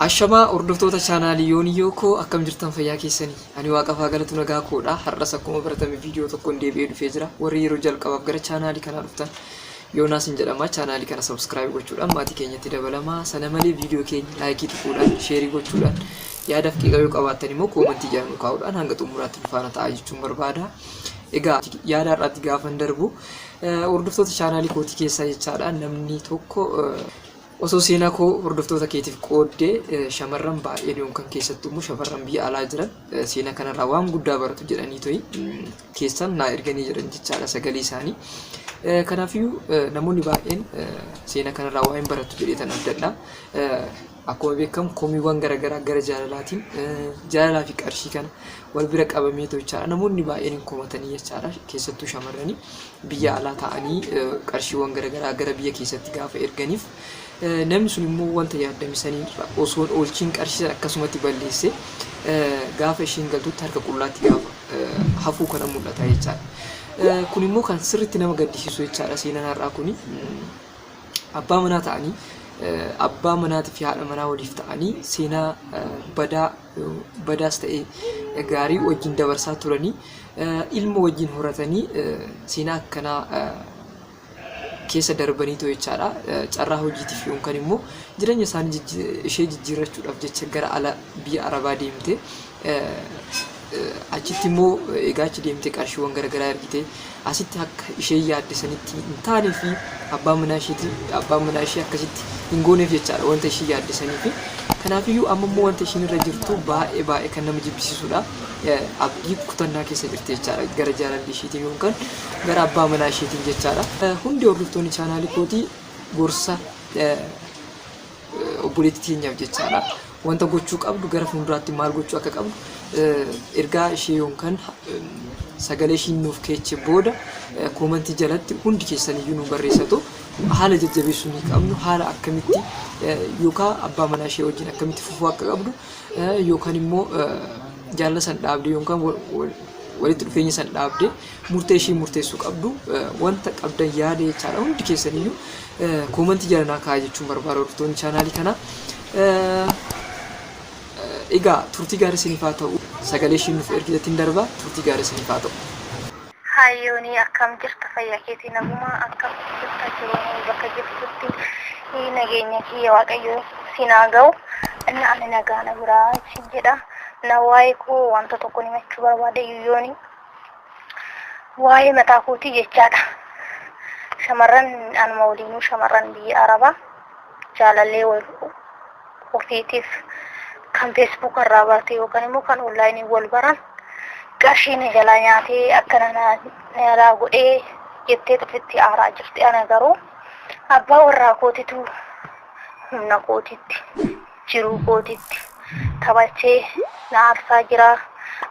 Ashamaa hordoftoota chaanaalii Yooniyyoo koo, akkam jirtan? Fayyaa keessanii? Ani waaqaf haa galatu, nagaa koodha. Har'as akkuma baratame viidiyoo tokkoon deebi'ee dhufee jira. Warri yeroo jalqabaaf gara chaanaalii kanaa dhuftan, Yoonaas hin jedhama. Chaanaalii kana subscribe gochuudhaan maatii keenyatti dabalamaa. Sana malee viidiyoo keenya like tuquudhaan, share gochuudhaan, yaadaaf qeeqa yoo qabaattan immoo comment jala nu kaa'uudhaan hanga xumuraatti nu faana ta'aa jechuun barbaada. Egaa yaada har'aatti gaafan darbu, hordoftoota chaanaalii kootii keessaa jechaadha, namni tokko osoo seenaa koo hordoftoota keetiif qooddee, shamarran baay'een yookaan keessattuu immoo shamarran biyya alaa jiran seenaa kanarraa waan guddaa baratu jedhanii to'i keessan naa erganii jiran jechaadha sagalee isaanii. Kanaafiyyuu namoonni baay'een seenaa kanarraa waa hin baratu jedheetan abdadha. Akkuma beekamu komiiwwan garaagaraa gara jaalalaatiin, jaalalaa fi qarshii kana wal bira qabamee jechaadha. Namoonni baay'een hin komatanii jechaadha. Keessattuu shamarranii biyya alaa ta'anii qarshiiwwan garaagaraa gara biyya keessatti gaafa erganiif, namni sun immoo wanta yaaddame sanii osoo hin oolchiin qarshii sana akkasumatti balleesse, gaafa ishiin galtutti harka qullaatti gaafa hafuu kana mul'ata jechaadha. Kun immoo kan sirriitti nama gaddisiisu jechaadha seenaan har'aa kuni. Abbaa manaa ta'anii, abbaa manaatii fi haadha manaa waliif ta'anii, seenaa badaa badaas ta'e gaarii wajjin dabarsaa turanii, ilma wajjin horatanii, seenaa akkanaa keessa darbaniitu jechaadha. Carraa hojiitiif yookaan immoo jireenya isaanii ishee jijjiirrachuudhaaf jecha gara ala biyya Arabaa deemte. Achitti immoo egaa achi deemtee qarshiiwwan garaagaraa ergite, asitti akka isheen yaadde sanitti hin taanee fi abbaan manaa isheeti abbaan manaa ishee akkasitti hin gooneef jechaadha wanta isheen yaadde sanii fi kanaafiyyuu amma immoo wanta isheen irra jirtu baay'ee baay'ee kan nama jibbisiisudha. Abdii kutannaa keessa jirti jechaadha gara jaalalli isheetiin yookaan gara abbaa manaa isheetiin jechaadha. Hundi hordoftoonni chaanaalii kootii gorsa obboleettii teenyaaf jechaadha. Wanta gochuu qabdu, gara fuulduraatti maal gochuu akka qabdu, ergaa ishee yookaan sagalee ishiin nuuf keeche booda comment jalatti hundi keessaniyyuu nu barreessatu, haala jajjabeessuu ni qabnu, haala akkamitti yookaan abbaa manaa ishee wajjin akkamitti fufuu akka qabdu, yookaan immoo jaalala san dhaabdee yookaan walitti dhufeenya san dhaabdee murtee ishii murteessuu qabdu, wanta qabdan yaada jechaadha hundi keessaniyyuu comment jala naa kaa'aa jechuun barbaada hordoftoonni chaanaalii kanaa. Egaa turtii gaarii isiniif haa ta'u. Sagalee ishiin nuuf ergitetti hin darba, turtii gaarii isiniif haa ta'u. Hayyoonii, akkam jirta? Fayyaa keetii? Nagumaa? Akkam jirta? Jiruun bakka jirtutti nageenya kiyya Waaqayyo siin haa ga'u. Inni ani nagaa na biraa siin jedha. Na waa'ee koo wanta tokko himachuu barbaade, yooni waa'ee mataa kootii jechaadha. Shamarran anuma waliinuu, shamarran biyya Arabaa, jaalallee ofiitiif kan Facebook irraa barte yookaan immoo kan online wal baran, qarshii na jalaa nyaatee, akkana na jalaa godhee jettee ofitti aaraa jirti. Ana garuu abbaa warraa kootitu humna kootitti, jiruu kootitti taphachee na aarsaa jira.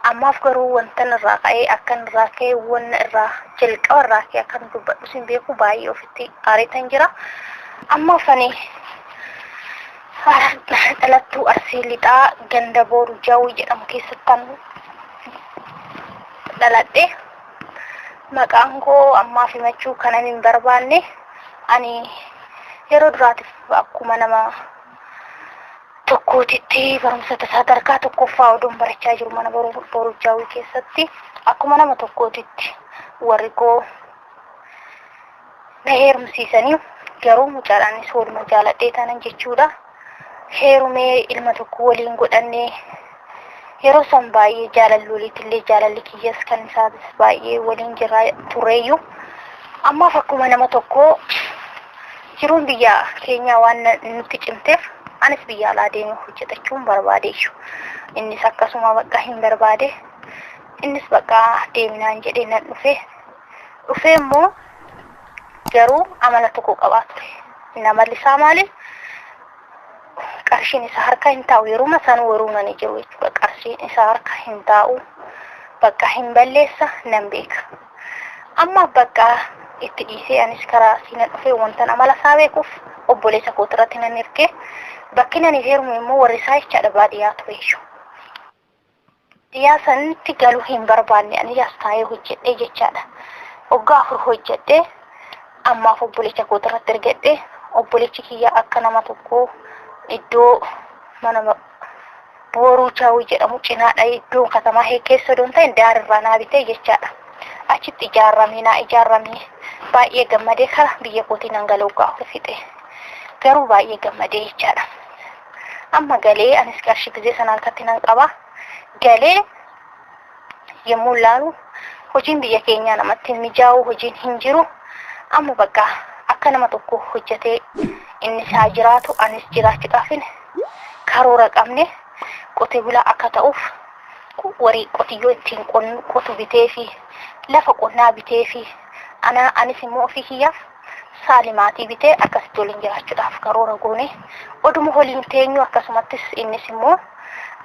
Ammaaf garuu wantan irraa ka'ee, akkan irraa ka'ee, wanna irraa jalqaba irraa ka'ee akkan dubbadhu sin beeku, baay'ee ofitti aareetan jira. Ammaaf ani dhalattuu Arsii Lixaa, ganda Booru Jaawii jedhamu keessattan dhaladhe. Maqaan koo ammaaf himachuu kanan hin barbaanne, ani yeroo duraatiif akkuma nama tokkootitti barumsa sadarkaa tokkoffaa oduun barachaa jiru mana Boru Jaawii keessatti, akkuma nama tokkootitti warri koo na heerumsiisanii, garuu mucaadhaanis waluma jaaladhee taanan jechuudha. Heerumee ilma tokko waliin godhannee, yeroo san baay'ee jaalalli waliitillee, jaalalli kiyyas kan isaatis baay'ee waliin jirraa turreeyyu. Ammaaf akkuma nama tokkoo jiruun biyya keenyaa waan nutti cimteef, anis biyya alaa deemee hojjetachuun barbaadeeyyu. Innis akkasuma bakka hin barbaade. Innis bakka deeminaan jedhee nan dhufe. Dhufee immoo garuu amala tokko qabaa ture. Inni amalli isaa maali? Qarshiin isaa harka hin taa'u, yeruma san waruu nani jiru jechuudha. Qarshiin isaa harka hin taa'u. Bakka hin balleessa nan beeka. Amma bakka itti dhiisee anis karaa asii nan dhufee, wantan amala isaa beekuuf obboleessa kootirratti nan ergee, bakki nani heerume immoo warri isaa jechaadha baadiyyaa tureeyyu. Baadiyyaa sanitti galuu hin barbaanne, ani as taa'ee hojjedhee jechaadha. Waggaa 4 hojjedhee, ammaaf obboleessa kootirratti ergadhee, obboleechi kiyya akka nama tokkoo iddoo Mana Booruu Jaawii jedhamu cinaadha iddoon katamaa keessa odoon ta'in daarirraa naa bitee jechaadha. Achitti ijaarramee naa ijaarramee baay'ee gammadee kara biyya kootiin hangala waggaa 4 fixe. Garuu baay'ee gammadee jechaadha. Amma galee anis qarshii gizee sana harkatti nan qaba. Galee yommuu laalu hojiin biyya keenyaa namatti hin mijaa'u, hojiin hin jiru. Amma bakka akka nama tokko hojjetee inni isaa jiraatu anis jiraachuudhaafin karoora qabne qotee bulaa akka ta'uuf warii qotiyyoo ittiin qotu bitee fi lafa qonnaa bitee fi anis immoo ofii kiyyaaf saalimaatii bitee akkasitti waliin jiraachuudhaaf karoora goone. Oduma waliin teenyu akkasumattis innis immoo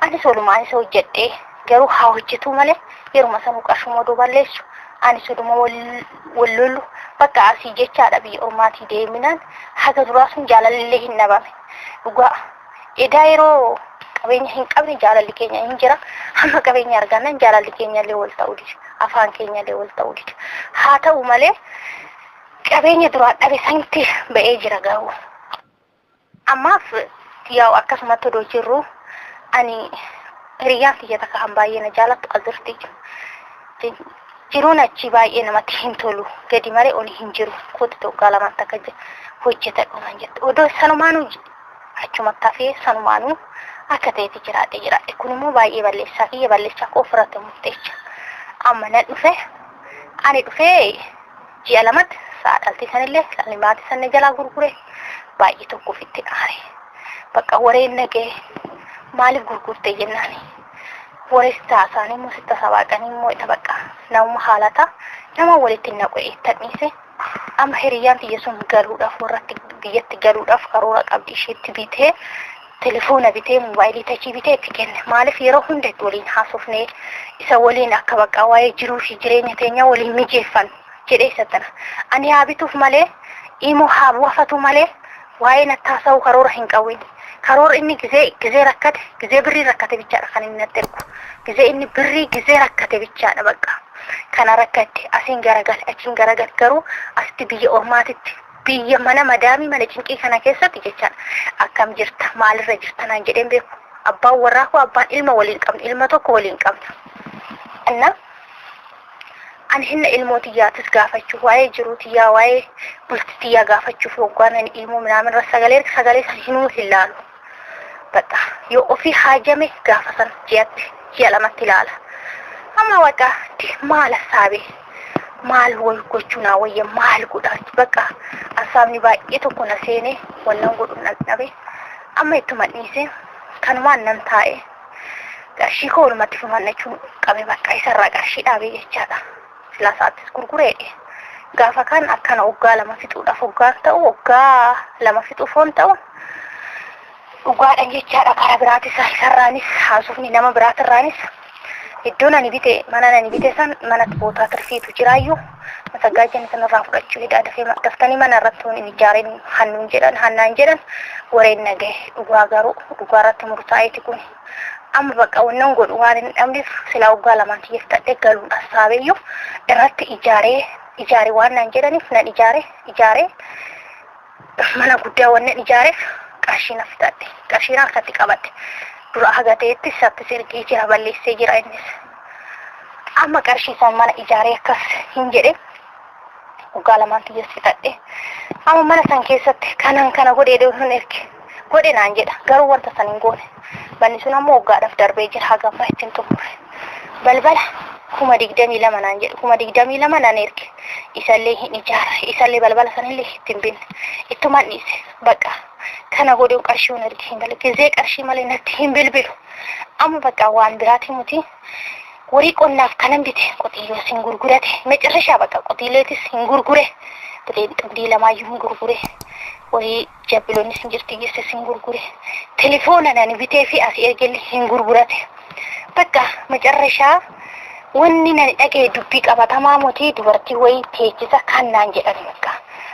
anis walumaan isa hojjedhee garuu haa hojjetuu malee yeruma sanuu qarshuma oduu balleessu anis oduma wal lollu bakka asii jechaadha. Biyya ormaatii deeminaan haga duraa sun jaalallee hin dhabame. Dhugaa edaa yeroo qabeenya hin qabne jaalalli keenya hin jira. Hamma qabeenya argannan jaalalli keenya illee wal ta'uu dida. Afaan keenya illee wal ta'uu dida. Haa ta'u malee qabeenya duraan dhabe santi ba'ee jira garuu. Ammaaf yaa'u akkasumatti odoo jirru ani hiriyyaan kiyya takka kan baay'ee na jaalattu azirti. Jiruun achi baay'ee namatti hin tolu. Gadi malee oli hin jiru. Kootu waggaa lamaan takka hojjeta dhuman jette. Odoo sanumaanuu achumatti hafee sanumaanuu akka ta'etti jiraadhe jiraadhe. Kun immoo baay'ee balleessaa kiyya balleessaa koo ofirratti murteecha. Amma nan dhufe ani dhufee ji'a lamatti sa'a dhaltii sanillee maatii sanne jalaa gurgure baay'ee tokko ofitti aare. Bakka wareen nagee maaliif gurgurte jennaani. Waree taasaanii immoo sitta sabaaqanii immoo itti bakka namuma haalata nama walitti naqu eettadhiise. Amma hiriyyaan tiyya sun galuudhaaf warratti biyyatti galuudhaaf karoora qabdi isheetti bitee telefoona bitee moobaayilii tachii bitee itti kenne. Maaliif yeroo hunda itti waliin haasofnee isa waliin akka bakka waa'ee jiruu fi jireenya teenyaa waliin mijeeffan jedhee isa tana. Ani haa bituuf malee immoo haa bu'afatu malee waa'ee natti haasa'uu karoora hin qabu. Karoora inni gizee rakkate gizee birrii rakkate bichaadha kan inni natti ergu. Gizee inni birrii gizee rakkate bichaadha bakka. Kana rakkatte asiin garagale achiin garagale garuu asitti biyya ormaatitti biyya mana madaamii mana cinqii kana keessatti jechaadha. Akkam jirta maalirra jirta naan jedheen beeku. Abbaan warraa koo abbaan ilma waliin qabna ilma tokko waliin qabna. Inna ani hinna ilmoo tiyyaatis gaafachuuf waa'ee jiruu tiyyaa waa'ee bultii tiyyaa gaafachuuf waggaan ani ilmoo minaamin irra sagalee sagalee san hinuu hin laalu. Bakka yoo ofii haajame gaafa san ji'atti ji'a lamatti ilaala. Amma bakka maal hassaabee maal wal gochuu naa wayya maal godha bakka hassaabni baay'ee tokko na seenee wannan godhu na dhabe. Amma ittuma dhiisee kanumaan nan taa'e. Qarshii koo walumatti funaannachuun qabe bakka isarraa qarshii dhaabee jechaadha. Silaa sa'aattis gurgureedhe. Gaafa kan akkana waggaa lama fixuudhaaf waggaan ta'u waggaa lama fixuuf hoon ta'u dhugaadhaan jechaadha. Karaa biraatis isarraanis haasofni nama biraatirraanis iddoon ani bite mana ani bite san manatti bootaa tirfiitu jiraayyuu masaggaajjan sanarraa fudhachuu hidhaa dafee daftanii mana irratti hin ijaareen hannuun jedhan hannaan jedhan wareen nagaye dhugaa garuu dhugaa irratti murtaa'eeti kun. Amma bakka wannan godhu waan hin dhabneef silaa waggaa lamaan xiyyeeffadhee galuun hassaabeyyuu irratti ijaaree ijaare waan naan jedhaniif nan ijaare ijaaree mana guddaa wannan ijaareef qarshii na fixadhe qarshii harkatti qabadhe dura haga ta'etti isattis ergee jira balleessee jira innis. Amma qarshii san mana ijaaree akkas hin jedhe waggaa lamaan xiyyeeffadhe. Amma mana san keessatti kanan kana godhee hin erge godhe naan jedha garuu wanta san hin goone. Manni sun ammoo waggaadhaaf darbee jira haga ammaa ittiin xumure. Balbala 22,000 naan jedhe 22,000 naan erge isallee hin ijaara isallee balbala sanillee ittiin binne ittumaan dhiise bakka kana godhee qarshii hin erge hin bale gizee qarshii malee natti hin bilbilu. Amma bakka waan biraati muti warii qonnaaf kanan bite qotiyyoos hin gurgurate mecarrashaa bakka qotiyyeetis hin gurgure bileen xindii lamaayyuu hin gurgure warii jabbiloonnis hin jirti geesses hin gurgure telefoona nani bitee fi asii ergellee hin gurgurate. Bakka macarrashaa wanni nani dhagaye dubbii qabatamaa muti dubartii wayii teechisa kan naan jedhan bakka.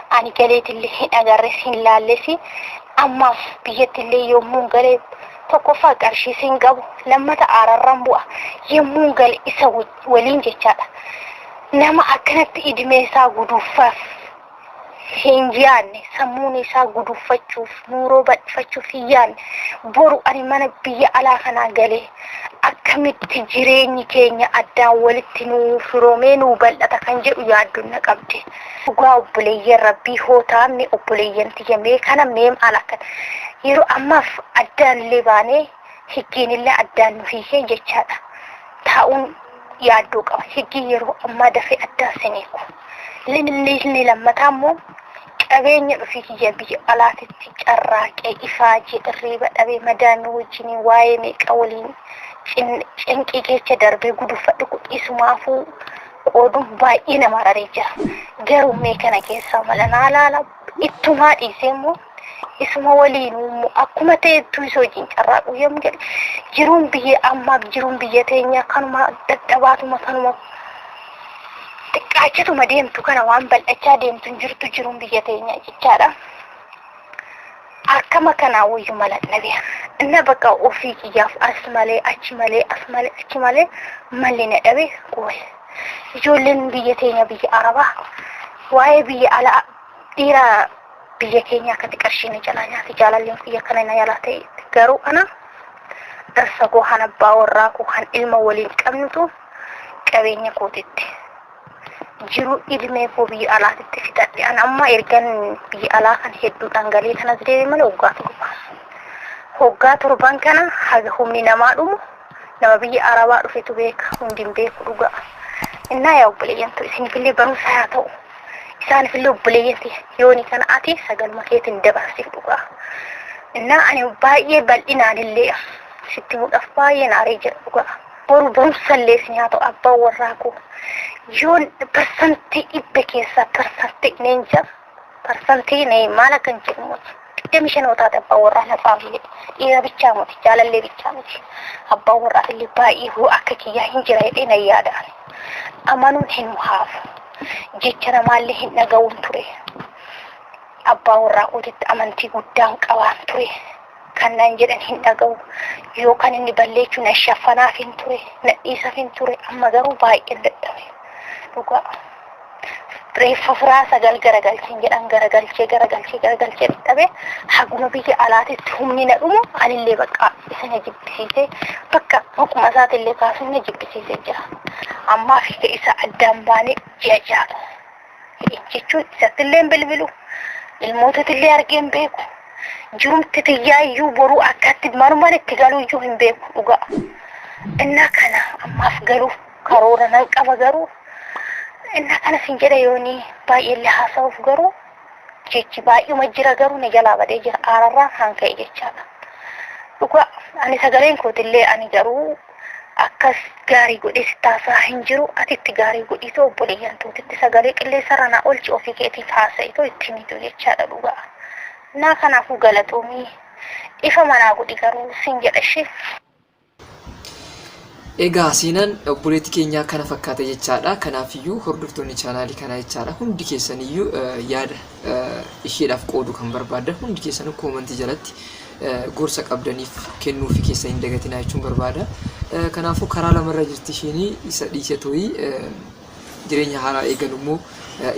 Ani galeetillee hin agarres hin laallesi ammaaf biyyattillee yommuu galee tokkoffaa qarshii hin qabu lammata aararraan bu'a yommuu gale isa waliin jechaadha. Nama akkanatti idimee isaa guduuffaaf Hin yaanne, sammuun isaa guduffachuuf, nuuroo bal'ifachuuf hin yaanne. Boru ani mana biyya alaa kanaa galee akkamitti jireenyi keenya addaan walitti nuu firoomee nuu bal'ata kan jedhu yaaddoon na qabde. Dhugaa obboleeyyan rabbii hoo taa'amne, obboleeyyan tiyya, mee kana mee maal akka yeroo ammaaf addaan illee baanee higgiin illee addaan nu hiikee jechaadha. Taa'uun yaaddoo qaba. Higgiin yeroo ammaa dafee addaan siniiku. Inni lammataa immoo qabeenya dhufii kiyya biyya alaatitti carraaqee, ifaajee, irriiba dhabee, madaamii wajjiniin waa'ee meeqa waliin cinqii keessa darbee guduffadhu kun isumaafuu qooduun baay'ee nama raree jira. Garuu mee kana keessaa mala naa laala. Ittumaa dhiisee immoo isuma waliin immoo akkuma ta'ettuu isa wajjin carraaquu yommuu jedhu, jiruun biyya ammaaf jiruun biyya teenyaa kanuma dadhabaatuma, kanuma xiqqaachatuma deemtu, kana waan bal'achaa deemtu hin jirtu jiruun biyya teenyaa jechaadha. Akkama kanaa wayyu mala dhabe. Inna bakka ofii kiyyaaf as malee achi malee, as malee achi malee malli na dhabe. Qoy, ijoolleen biyya teenya biyya Arabaa waa'ee biyya alaa dhiira biyya keenya akkatti qarshii na jalaa nyaate, jaalalleen kiyya kana na jalaa ta'e, garuu ana dhirsa koo, han abbaa warraa koo, han ilma waliin qabnutu qabeenya kootitti jiru ilmee koo biyya alaatitti fixadhe. An amma ergan biyya alaa kan hedduudhaan galee kanas deeme malee waggaa 7. Waggaa 7n kana haga humni namaa dhumu nama biyya Arabaa dhufetu beeka, hundi hin beeku dhugaa. Innaa yaa obboleeyyantu, isiniifillee barumsa haa ta'u. Isaanifillee, obboleeyyanti yooni kana ati sagaluma keetiin dabarsiif dhugaa. Innaa ani baay'ee bal'inaan illee sitti muudhaaf baay'ee naaree jira dhugaa. Boru barumsa illee isin haa ta'u. Abbaan warraa koo yoon 100% keessaa parsantii neen jira, parsantii nee maal akkan jedhu miti, 25 yoo taate abbaan warraa na caalu. Dhiira bichaa miti, jaalallee bichaa miti, abbaan warraa illee baay'ee hoo akka kiyyaa hin jira jedhee nan yaada. Amanuun hin haafu, jecha namaallee hin dhaga'uun ture. Abbaa warraa kootitti amantii guddaan qabaan ture. Kan naan jedhan hin dhaga'u, yookaan inni balleechuu na shaffanaaf hin ture, na dhiisaf hin ture. Amma garuu baay'een dadhabe dhugaa. Reeffa firaa sagal garagalcheen jedhan, garagalchee garagalchee garagalchee dadhabe. Haguma biyya alaatitti humni na dhumu anillee bakka isa na jibbisiisee, bakka maquma isaatillee kaasuun na jibbisiisee jira. Ammaa fi isa addaan baanee ji'a 6 jechuun isattillee hin bilbilu, ilmootatillee argee hin beeku, jirumti tiyyaa iyyuu boruu akkatti manumaan itti galuu iyyuu hin beeku dhugaa. Innaa kana ammaaf galuuf karoora nan qaba, garuu innaa kana sin jedha yoonii baay'eellee haasa'uuf garuu jechi baay'uma jira, garuu na jalaa badee jira, aararraan haan ka'e jechaadha. Dhugaa ani sagaleen kootillee ani garuu akkas gaarii godhee si taasaa hin jiru. Ati itti gaarii godhiitoo obboleeyyan tootitti sagalee qilleensarra naa oolchi, ofii keetiif haasa'itoo itti himitu jechaadha dhugaa. Naa kanaafuu galatoomii, ifa manaa godhi garuu sin jedha ishee. Egaa seenaan obboleettii keenyaa kana fakkaata jechaadha. Kanaafiyyuu hordoftoonni chaanaalii kanaa jechaadha, hundi keessaniyyuu yaada isheedhaaf qoodu kan barbaadan hundi keessanuu koomantii jalatti gorsa qabdaniif kennuufi keessa hin dagatinaa jechuun barbaada. Kanaafuu karaa lamarra jirti isheen: isa dhiise tooyi jireenya haaraa eegalu immoo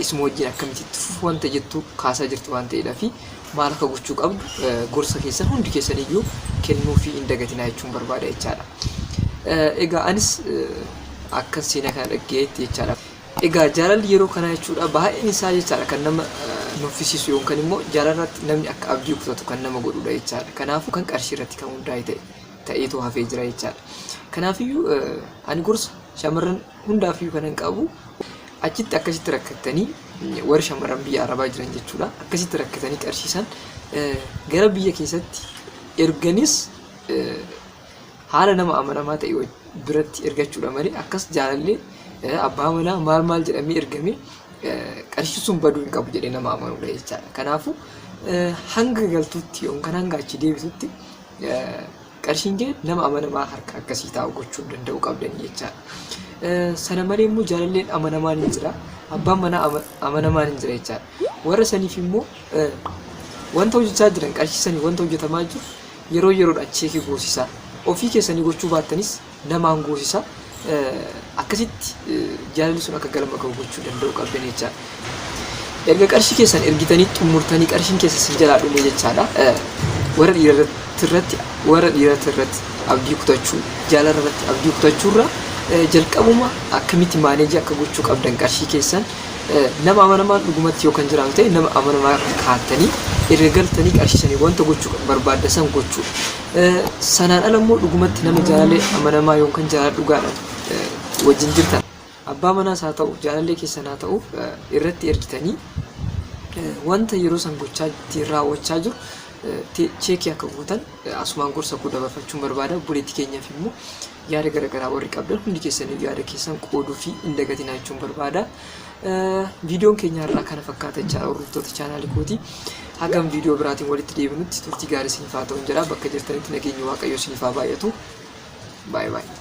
isuma wajjin akkamitti itti fufu wanta jettu kaasaa jirti waan ta'eedhaa fi maal akka gochuu qabdu gorsa keessan hundi keessaniyyuu kennuufi hin dagatinaa jechuun barbaada jechaadha. Egaa anis akkan seenaa kana dhaggeetti jechaadha. Egaa jaalalli yeroo kanaa jechuudha baay'een isaa jechaadha kan nama nuffisiisu yookaan immoo jaalalatti namni akka abdii kutatu kan nama godhudha jechaadha. Kanaafuu kan qarshii irratti kan hundaa'e ta'e ta'eetu hafee jira jechaadha. Kanaafiyyuu ani gorsa shamarran hundaafiyyuu kanan qabu, achitti akkasitti rakkattanii, warri shamarran biyya Arabaa jiran jechuudha, akkasitti rakkatanii qarshiisan gara biyya keessatti erganis haala nama amanamaa ta'e biratti ergachuudha malee akkas jaalallee abbaa manaa maal maal jedhamee ergamee qarshii sun baduu hin qabu jedhee nama amanuudha jechaadha. Kanaafuu hanga galtuutti yookaan hanga achi deebitutti qarshiin kee nama amanamaa harka akkasii taa'u gochuu danda'u qabdanii jechaadha. Sana malee immoo jaalalleen amanamaan hin jira, abbaan manaa amanamaan hin jira jechaadha. Warra saniif immoo wanta hojjechaa jiran, qarshii sanii wanta hojjetamaa jiru yeroo yeroodhaan cheekii goosisaa. Ofii keessanii gochuu baattanis namaan goosisaa. Akkasitti jaalalli sun akka galma gahu gochuu danda'u qabdan jechaadha. Erga qarshii keessan ergitanii xumurtanii qarshiin keessa isin jalaa dhume jechaadha. Warra dhiirarratti warra dhiirarratti abdii kutachuu, jaalala irratti abdii kutachuurra jalqabuma akkamitti manage akka gochuu qabdan, qarshii keessan nama amanamaan dhugumatti yoo kan jiraatu ta'e, nama amanamaa kaa'attanii erga galtanii qarshii sanii wanta gochuu barbaadda san gochuudha. Sanaan ala immoo dhugumatti nama jaalallee amanamaa yookaan jaalala dhugaadhaan wajjin jirtan, abbaa manaas haa ta'u, jaalallee keessan haa ta'u, irratti ergitanii wanta yeroo san gochaa ittiin raawwachaa jiru check akka gootan asumaan gorsa koo dabarfachuun barbaada. Obboleettii keenyaaf immoo yaada garaagaraa warri qabdan hundi keessanii yaada keessan qooduu fi hin dagatinaa jechuun barbaada. Viidiyoon keenya har'aa kana fakkaata jechaadha, hordoftoota chaanaalii kooti. Hagam viidiyoo biraatiin walitti deebinutti turtii gaarii isiniif haa ta'u jedha. Bakka jirtanitti nageenyi Waaqayyoo isiniif haa baay'atu. Baay'ee baay'ee.